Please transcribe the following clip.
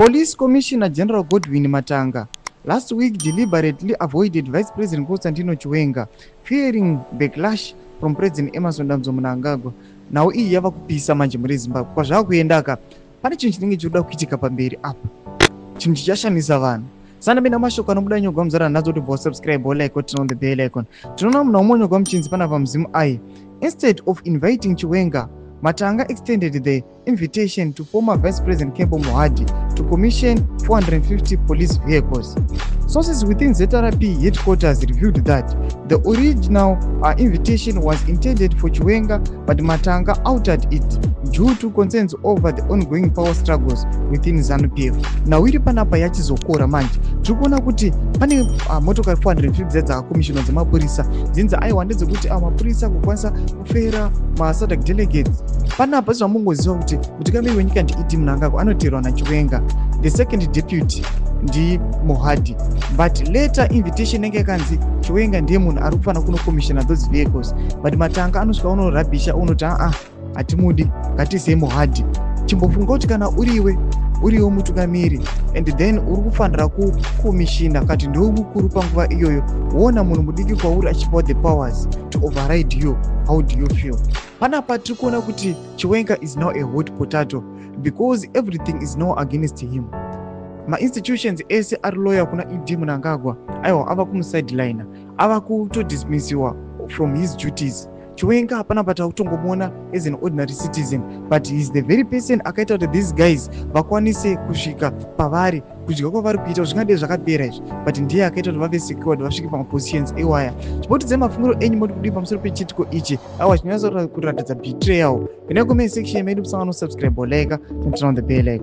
Police Commissioner General Godwin Matanga last week deliberately avoided Vice President Constantino Chiwenga, fearing backlash from President Emmerson Dambudzo Mnangagwa. Nhau iyi yava kupisa manje muri Zimbabwe. Kwazvava kuendaka, pane chinhu chinenge chinoda kuitika pamberi apa, chinhu chichashamisa vanhu. Sanapinda mashoko anobuda nyogwa muzara nadzo kuti bva subscribe, like, turn on the bell icon. Tinoona munhu umwe nyogwa muchinzi panapa muzimu ai. Instead of inviting Chiwenga, Matanga extended the invitation to former Vice President Kembo Mohadi to commission 450 police vehicles. Sources within ZRP headquarters revealed that the original invitation was intended for Chiwenga, but Matanga altered it due to concerns over the ongoing power struggles within ZANU-PF. Nhau iri panapa yachizokora manje. Tiri kuona kuti pane motokari 450 dzakakomishinwa dzemapurisa, dzinzi aiwa ndedzekuti mapurisa kukwanisa kufera maSADC delegates. Panapa sezvamungoziva kuti mutungamiri wenyika ndiED Mnangagwa, anoteerwa naChiwenga, the second deputy ndiMohadi, but later invitation inenge yakanzi Chiwenga ndiye munhu ari kufanira kunokomishina those vehicles, but Matanga anosvika unorabhisha, unoti aa, hatimudi, ngatisei Mohadi. Chimbofunga kuti kana uriwe, uriwo mutungamiri, and then uri kufanira kukomishina kati ndiwe mukuru panguva iyoyo, woona munhu mudiki kwauri achipiwa the powers to override you, how do you feel? Panapa tiri kuona kuti Chiwenga is now a hot potato because everything is now against him. Mainstitutions ese ari loyal kuna ED Mnangagwa aiwa ava kumusidelina, ava kutodismissiwa from his duties. Chiwenga hapana patakutongomuona as an ordinary citizen, but he is the very person akaita kuti these guys vakwanise kusvika pavari, kudya kwavari kuita. Zvingadei zvakapera izvi, but ndiye akaita kuti vave secured, vasvike pamapositions ewaya. Chimbotidzai mafungiro enyu, moti kudii pamusoro pechiitiko ichi? Aiwa, chinyatsa kuratidza betrayal. Pinai comment section medu, musangano, subscribe, like, turn on the bell icon.